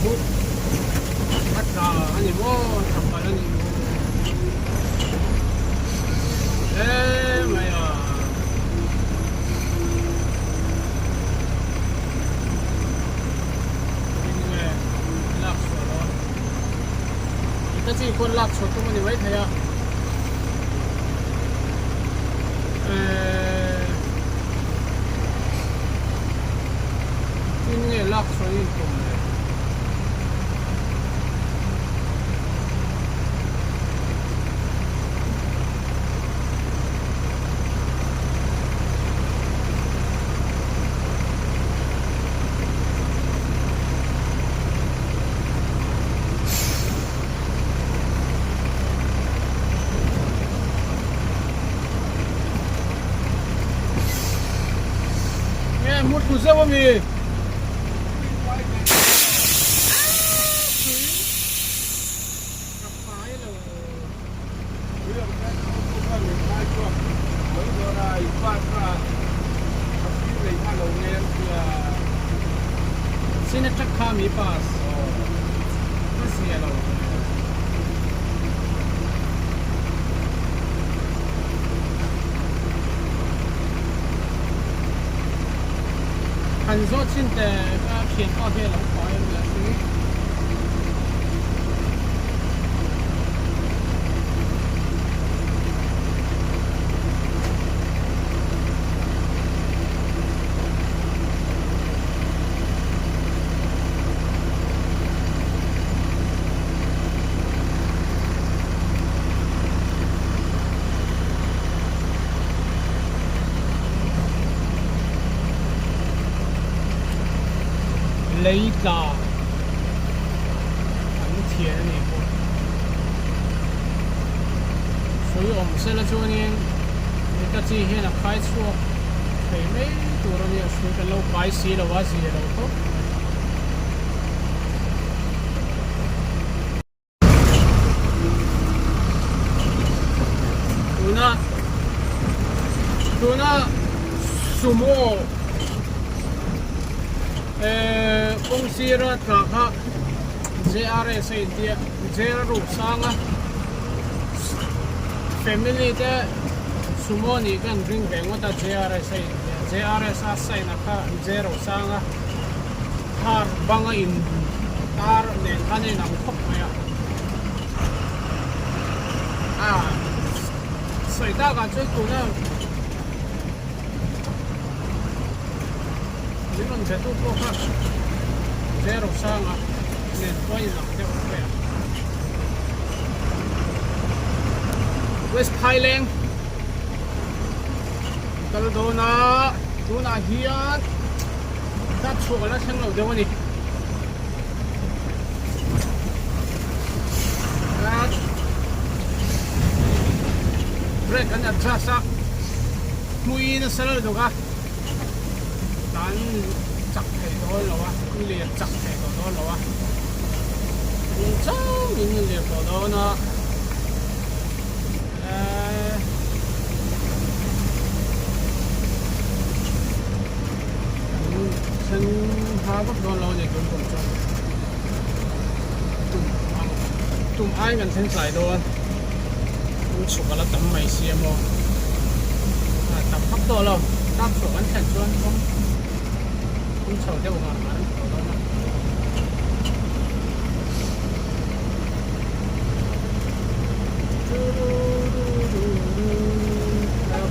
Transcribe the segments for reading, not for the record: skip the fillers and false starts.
chu a tla a ni maw tla palh a ni maw hle mai a. Enge lak chhuah lo a ita chi pawn lak chhuah tum a ni maithei a ehh tin nge lak chhuah in tum le. Nge mut thlu zeuh a mi? Sin atang kha mi pass a zia lo. Han zawh chin teh ka thianpa hi a lo khawi em le si. Lei tla an thian a nih pawh hrui awm sela chuanin heta chi hian a khai chhuak thei mai tur a nia hrui kan lo pai si lo a zia lo khawp mai. Tuna tuna sumo eh kawng sira tla kha JRS a intia J a ruh sang a family te sumo nih ka an ring ve ngawt a JRS a intia JRS a sign a kha J ruh sang a. Car banga in tar nen khan a inang khawp mai a a sawi tak ah chuan tuna min rawn be tu pawh kha zero sanga nen pawh a inang deuh mai a West Phaileng kal dawn a tunah hian. Dak chhuak a la thleng lo deuh a ni. Brake an adjust a, hmui nasa lo deuh a, tan chak thei dawn lo a, lir chak thei tawh dawn lo a, tung changin lir tawh dawn a. Kan thleng hma vak dawn lo a ni tun kum chuan tum ang tum aiin kan thleng tlai dawn tum chhuk a la tam mai si a maw a tam vak tawh lo tlak chhuah kan thlen chuan kawng tum chho deuh ngar ngar an tawh dawn a.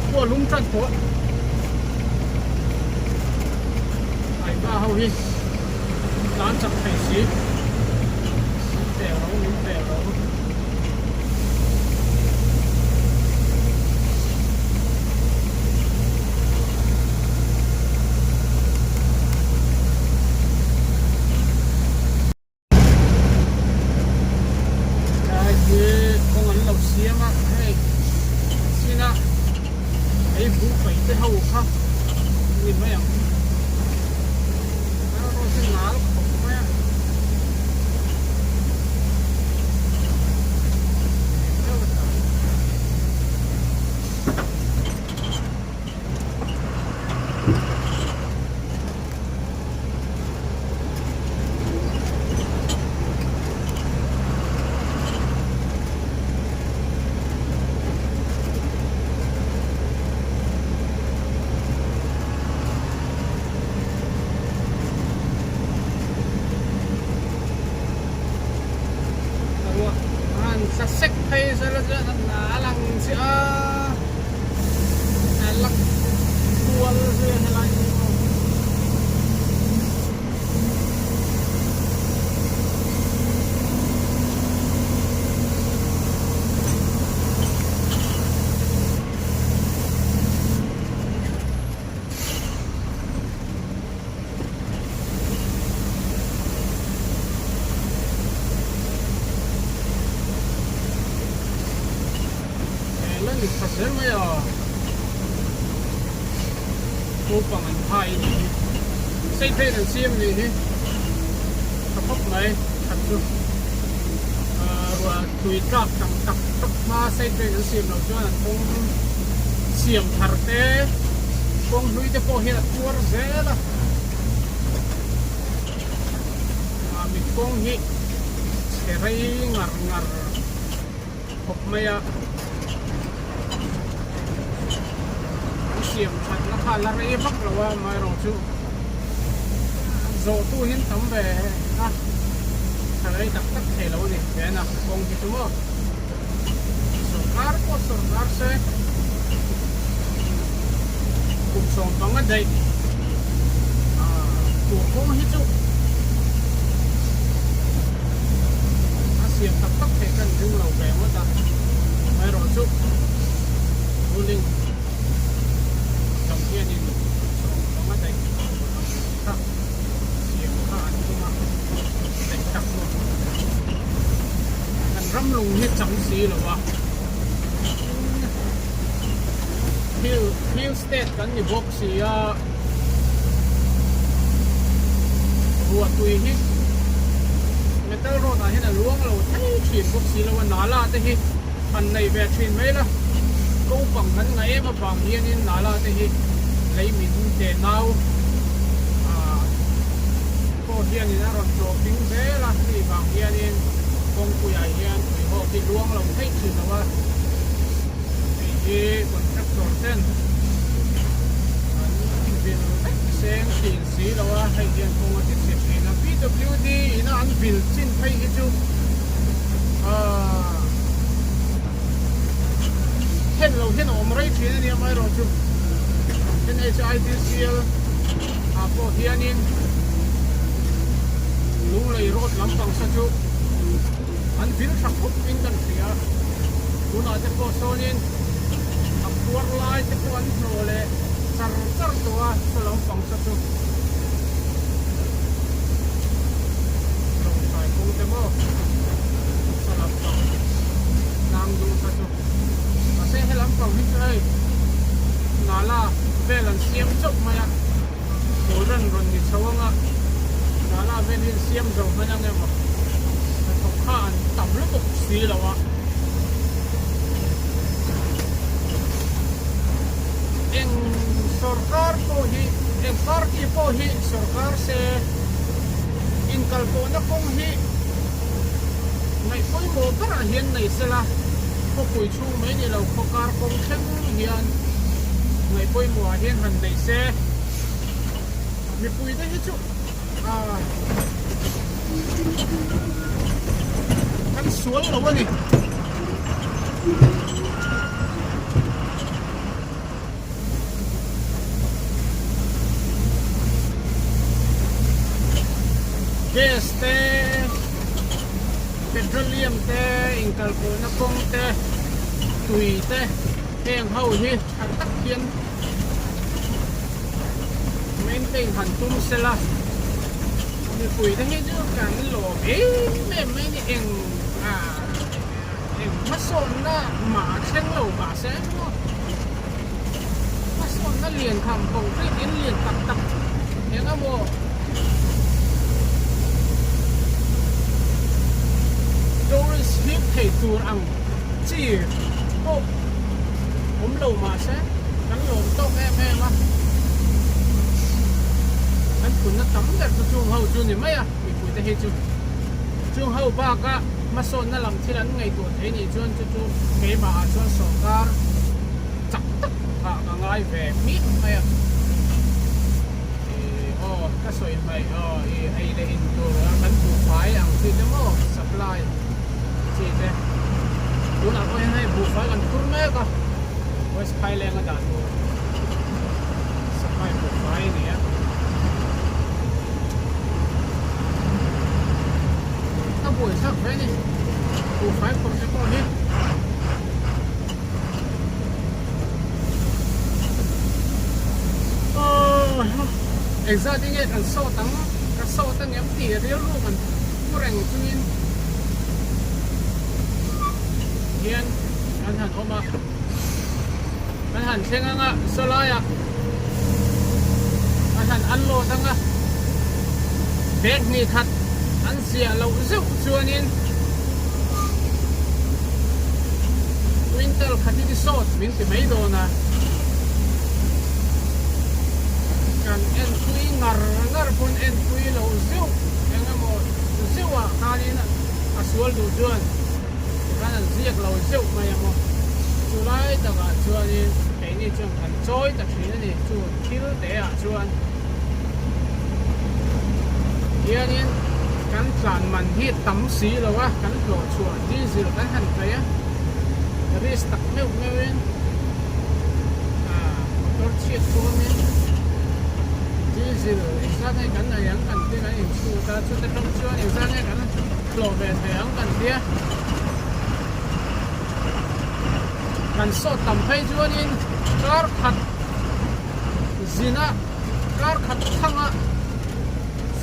Khua lung tan tawh Aiva ho hi tlan chak thei si min pel lo min pel lo. Helai hi kawng an lo siam a hei chin a hei buhfai te ho kha a ni mai ang a road hi nal khawp mai a. Naupang an phai a nih hi. Sei phei an siam a nih hi. Tha khawp mai that chu. Ruah tui tlak tam tak tak hma sei phei an siam loh chuan an kawng siam thar te kawng hlui te pawh hian a tuar zel a. Mit kawng hi chhe rei ngar ngar khawp mai a. An siam thatna kha la rei vak lo a amaherawh chu zawhtu hi an tam ve a tha rei tak tak thei lo a ni ven a kawng hi chu maw sawrkar pawh sawrkar se kum sawmpanga daih tur kawng hi chu a siam tak tak theih kan ring lo ve ngawt a amaherawh chu ruling lam hianin sawmpanga daih tur ang kha siam kha an tum a daih tak maw kan ram lung hi chang si lo a hill hill state kan ni bawk si a ruah tui hi metal road ah hian a luang lo thei thin bawk si lo a nala te hi han nei ve thin mai la kopang kan ngaih em avang hianin nala te hi lei min te nau ah pawh hianin a rawn tlawh ding zel a hei vang hianin kawngpuiah hian tuihawk hi luang lo thei thin lo a hei hi contractor ten an vil vek seng thin si lo a hei hian kawng a ti chhe thin a pwd ina an vil chin phei hi chu ahh hen lo hian a awm rei thin a nia amaherawhchu nhidcl ah pawh hianin Lunglei road lampang sa chu an vil tha khawp in kan hria tunah te pawh sawnin a khuar lai te pawh an hnawh leh char char tawh a saw lampang sa chu Lawngtlai kawng te maw saw lampang tlang dung kha chu mahse he lampang hi chu hei Nala vel an siam chauh mai a, pawl ran rawn ni chho anga Nala vel hi an siam zo hman ang emaw hnathawk kha an tam lutuk si lo a. Eng sorkar pawh hi, eng party pawh hi sorkar se inkalpawhna kawng hi ngaihpawimawh berah hian nei sela khawpui chhung mai ni lo khawkar kawng thleng hian ngaih pawimawh ah hian han nei se mipui te hi chu ah kan sual lo a ni. Gas te petroleum te inkalpawhna kawng te tui te heng ho hi tha tak hian maintain han tum sela mipui te hi chu kan lawm em em mai a ni eng ah eng hmasawnna mah a thleng lo mahse maw hmasawnna lian tham concrete in lian tak tak eng emaw tourist hip thei tur ang chi pawh awm lo mahse kan lawm tawk em em a kan phunna tam ber chu chung ho chu ni mai a mipui te hi chu chung ho baka hmasawnna lam thil an ngaihtuah thei nih chuan chu chu keimah ah chuan sawrkar chak tak ah ka ngai ve miah mai a ih aw ka sawi hmaih aw ih ei leh in tur a kan buhfai ang chi te maw supply chi te tunah pawh hian hei buhfai kan phur mek a West Phailenga dah tur supply buhfai a ni a. A buai chak ve ni buhfai phawrh te pawh hi. Engzat in nge kan sawt ang ka sawt ang em tih rilru kan pu reng chungin hian kan han awm a kan han thleng anga sawlaiah. sawt anga bag hnih khat an ziah loh zeuh chuanin quintal khatin i sawt min ti mai dawn a, kan enpui ngar ngar pawn enpui loh zeuh eng emaw zeuhah khanin a sual duh chuan tikhan an ziak lo zeuh mai a maw chulai takah chuanin keini chuan kan chawi ta thin a ni chu thil te ah chuan hianin kan tlan man hi tam si lo a kan hlawh chhuah diesel kan han paih a risk tak meuh meuh in ah motor chhiat chuangin diesel engzat nge kan ei ang kan tia kan inchhut a chuta tang chuan engzat nge kan hlawh ve thei ang kan tia kan sawt tam phei chuanin kar khat zina kar khat thanga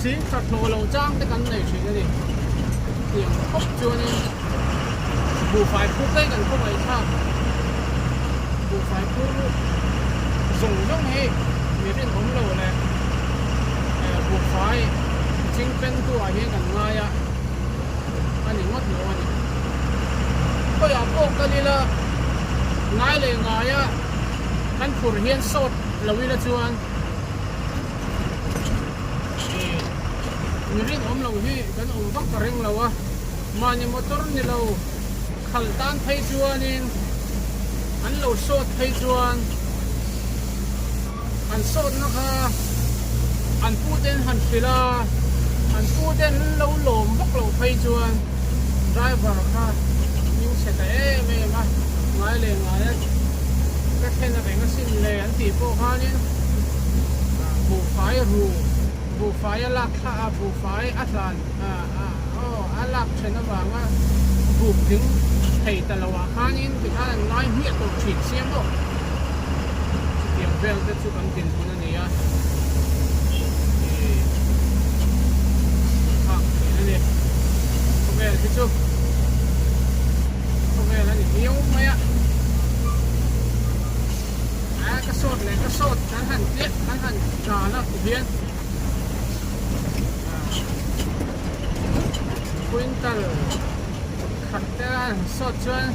sing tha hlawh lo chang te kan nei thin a ni tiang khawp chuanin buhfai phur te kan khawngaih thlak buhfai phur zawng zawng hi mi rinawm lo leh buhfai chingpen tu ah hian kan ngai a. a ni ngawt lo a ni. Khawiah pawh kal ila ngai leh ngaia kan phur hian sawt lo ila chuan ih mi rinawm lo hi kan awm vak ka ring lo a, mahni motor ni lo khalh tan phei chuanin an lo sawt phei chuan An sawtna kha an puten han hrilh a, an puten an lo lawm vak loh phei chuan driver kha hming chhe ta em em a, ngai leh ngai a ka thlen a reng asin le an tih pawh khanin buhfai ru, buhfai a lak thla a, buhfai a hlan aw a lak then avanga buk ding thei ta lo ah khanin tikhan an ngai hmiah tawh thin sia maw. Chutiang vel te chu kan dinhmun a ni a, ih thlak thin a ni. Khawvel hi chu khawvel a ni viau mai a, a ka sawt leh ka sawt kan han tliah kan han tlan a tihian quintal khat te a han sawt chuan.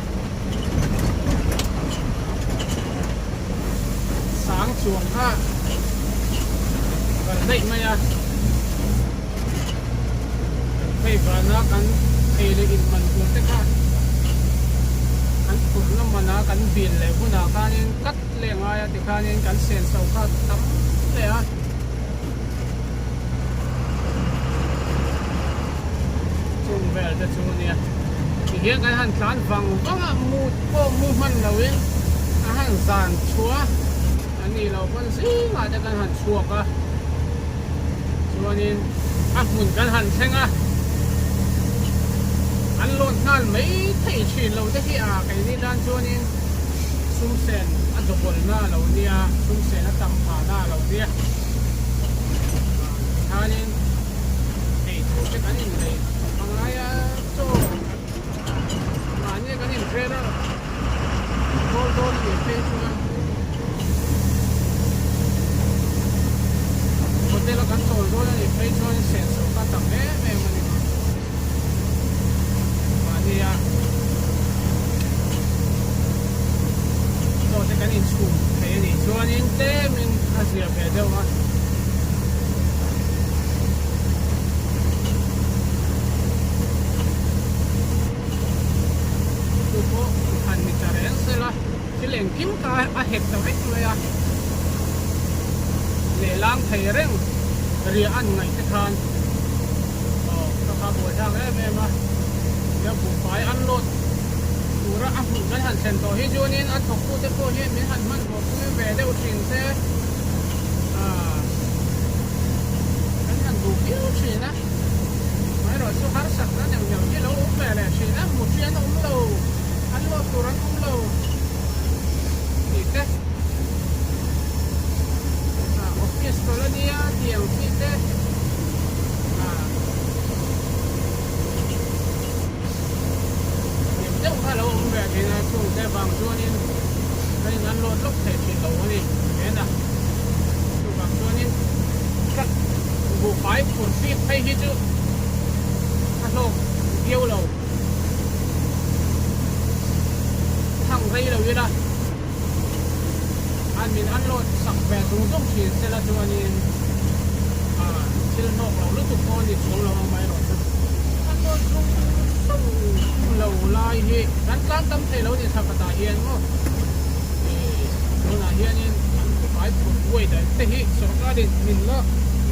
Sang chuang kha kal daih mai a, kan phei vana kan ei leh in man tur te kha kan phurhna mana kan bil leh hunah khanin kat leh ngai a tikhanin kan senso kha tam leh a. Chung vel te chu nia tihian kan han tlan vang vang a mu pawh mu hman loin a han zan chhuah a ni lo pawn zingah te kan han chhuak a chuanin a hmun kan han thleng a an lawn nghal mai thei thin lo te hi a keini tan chuanin sumsen a double na a lo nia sumsen a tam phah na a lo nia. Tikhanin eitur te kan inlei a ngai a chaw mahni kan inhrer a dawl dawn a nih phei chuan hotel a kan chawl dawn a nih phei chuan senso kha tam em em a ni mahni a chaw te kan inchhum thei a nih chuanin tlemin a zia ve deuh a. Chu pawh han ni ta reng sela thil engkim kha a hek ta vek mai a, lehlang thei reng riah an ngaih te khan aw ka kha buai thlak em em a, nia buhfai an load tura a hmuh kan han thlen tawh hi chuanin a thawktute pawh hian min han hmanhmawh pui ve deuh thin se ah kan han duh viau thin a, amaherawhchu harsatna neuh neuh hi lo awm ve leh thin a, hmu hi an awm lo, an load tur an awm lo tih te ah office tawlh a nia tih ang chi te ah hlim deuh kha lo awm ve thin a chungte vang chuanin kan in unload lawk thei thin lo a ni nen a chuvang chuanin truck hi chu a hlawk viau lo. Thang rei lo ila an min unload sak ve zung zung thin sela chuanin ah thil hlawk lo lutuk pawh a ni chuang lo amaherawhchu unload zung zung lo lai hi kan tlan tam thei lo ni thla khatah hian maw ih tunah hianin an khawfai phurh buai dan te hi sorkarin min la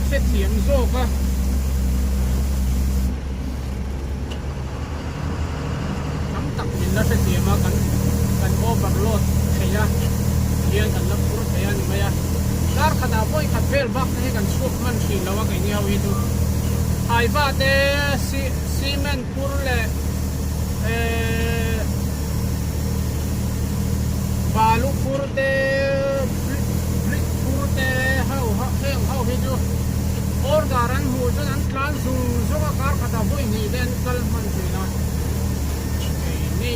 hrethiam zawk a. Tam tak min la hrethiam a, kan kan overload thei a, hian kan la phur thei a ni mai a. Kar khatah vawi khat vel bak te hi kan chhuak hman thin lo a keini ho hi chu. Thaiva te cement phur leh ehh balu phur te brick brick phur te ho heng ho hi chu order an hmuh chuan an tlan zung zung a kar khatah vawi hnih te an kal hman thin a keini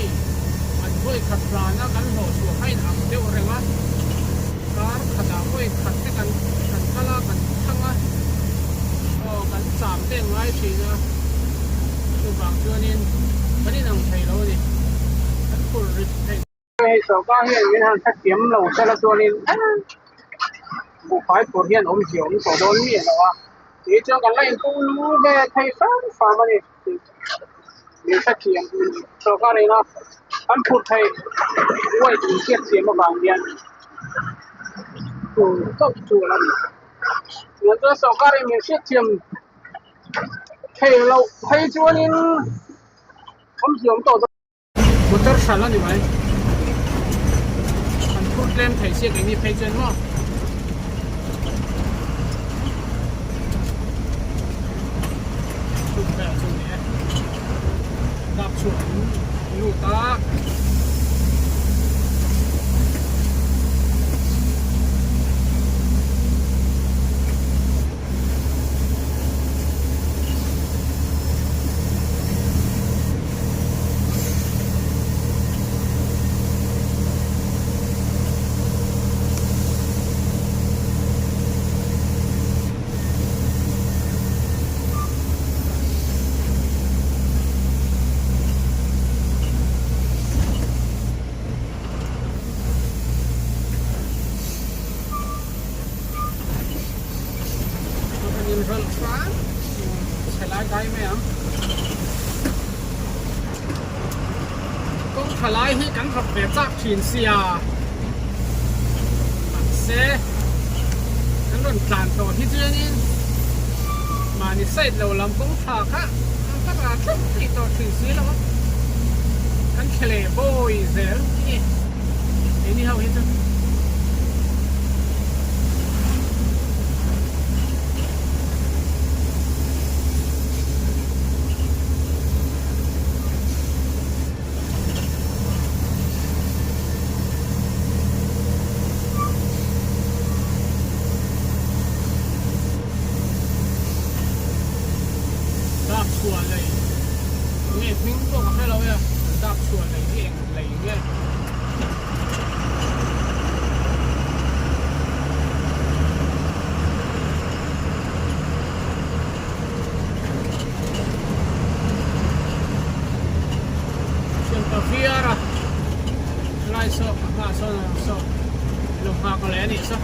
an vawi khat tlana kan hlawh chhuah kha in ang deuh reng a kar khatah vawi khat te kan kan kal a kan thang a aw kan cham te an ngai thin a chuvang chuanin kan inang thei lo a ni kan phur rit thei. Hei sorkar hian min han hrethiam lo sela chuanin buhfai phur hian awmzia awm tawh dawn miah lo a tih chuan kan la inpung lu ve thei fam fam a ni min hrethiam sorkar ina an phur thei uai min hriatthiam avang hian tur chauh chu a la ni chuan sorkar in min hriatthiam thei loh phei chuanin awmzia awm tawh dawn. Motor hralh a ni mai. An phur tlem thei sia keini phei chuan maw. Chhuk vel chu ni e. Dap chhuah an lut a. Kan inrawlh hram chhe lai dai mai ang. Kawng tha lai hi kan rawk ve chak thin sia mahse kan rawn tlan tawh hi chuanin mahni side lo lam kawng tha kha ka ra thleng thei tawh thin si lo a kan thle bawi zel a ni keini ho hi chu. Dap chhuah lei nge hming pawh ka hre lo e dap chhuah lei hi eng lei nge. Thianpa viar a lai saw a hmaah sawn a lang saw lo nghak leh a nih saw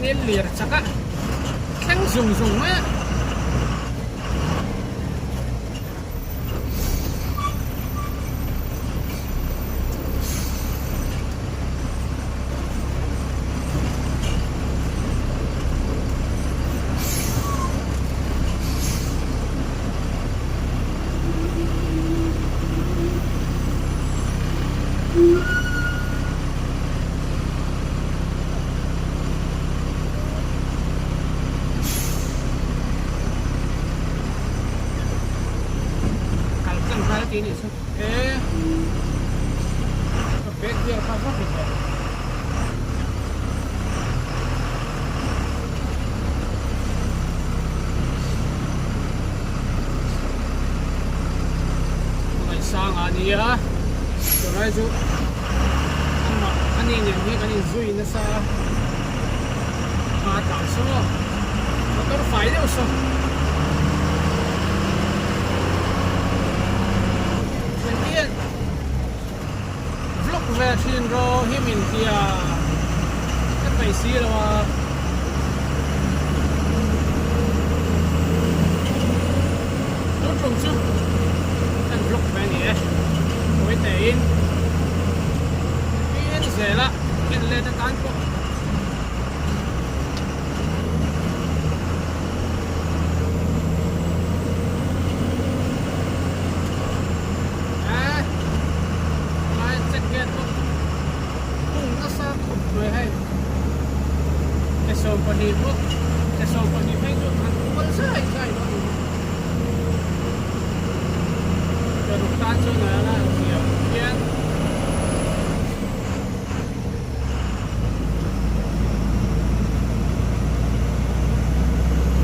nil lir chak a thleng zung zung mai a. Kal tlang nghal tih anih chu e ka bag bial kha vak in le. Ngaihsang a nia tunlai chu amah ani nen hi kan inzui nasa a hma tlan saw motor fai deuh saw. hi min tia ka peih si lo a. Tun tum chu kan vlog ve a ni e. Kawi tein en zel a en let atan pawh.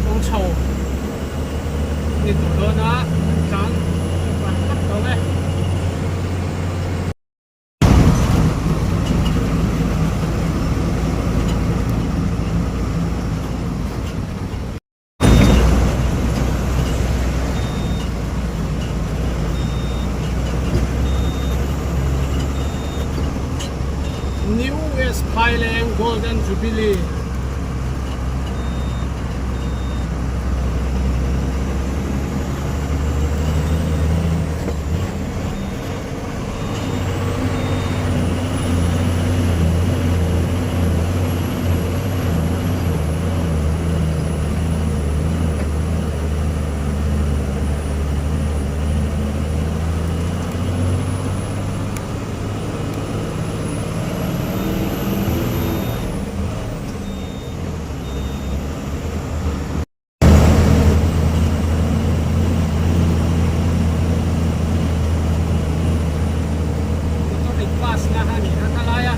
Kawng chho ni tawh dawn a tlan pan tlat dawn e. New West Phaileng Golden Jubilee Motor in pass na a ni a ka lai a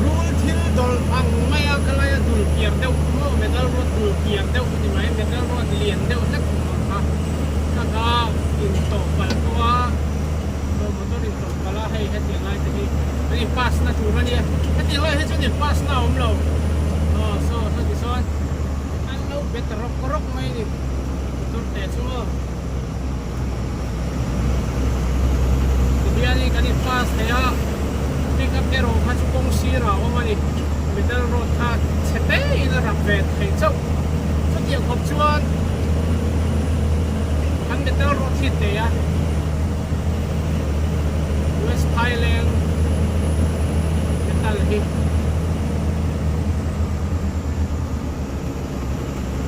rul thil dawlh ang mai a ka lai a dul piar deuh maw metal rod dul piar deuh a ni mai metal rod lian deuh hlek tur kha ka ka in tawh palh pawh a motor in tawh palh a hei hetiang lai te hi an in pass na tur a nia hetiang lai hi chuan in pass na a awm lo aw saw saw tichuan an lo bet rawk rawk mai a ni motor te chu aw tihianin kan in pass thei a pick up erawh kha chu kawng sirah a awm a ni metal road kha chhe te in a rak ve thei chauh chutiang khawp chuan kan metal road hi teh a West Thailand metal hi.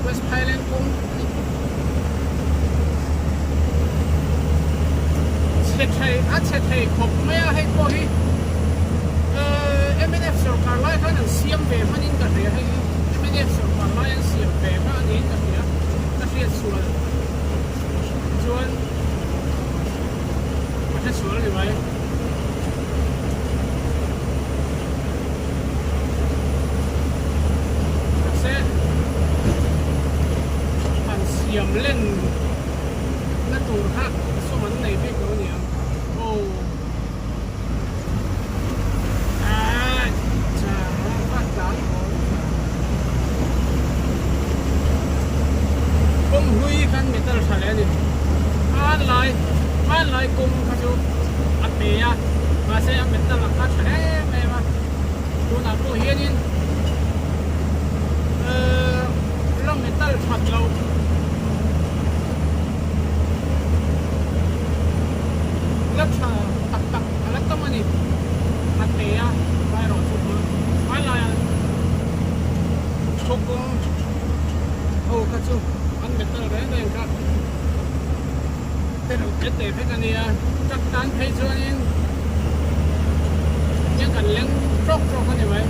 West Thailand kawng a ni. Chhe thei a chhe thei khawp mai a hei pawh hi mnf sorkar lai khan an siam ve hmanin ka hria hei mnf sorkar lai an siam ve kha a niin ka hria ka hriat sual chuan ka hre sual a ni mai. Mahse han siam len na tur kha sum an nei bik lo aniang aw ah cha a tlan haw kawng hlui khan metal tha leh a ni hmanlai hmanlai kawng kha chu a pe a mahse a metal a kha tha em em a tunah pawh hianin ehh la metal that loh la tha tak tak a la tam a ni a pe a erawh chu hmanlaiah thawkawng ho kha chu an metal reng reng kha Te reuh te te vek a nia, truck tan phei chuanin tiang kan leng trawk trawk a ni mai.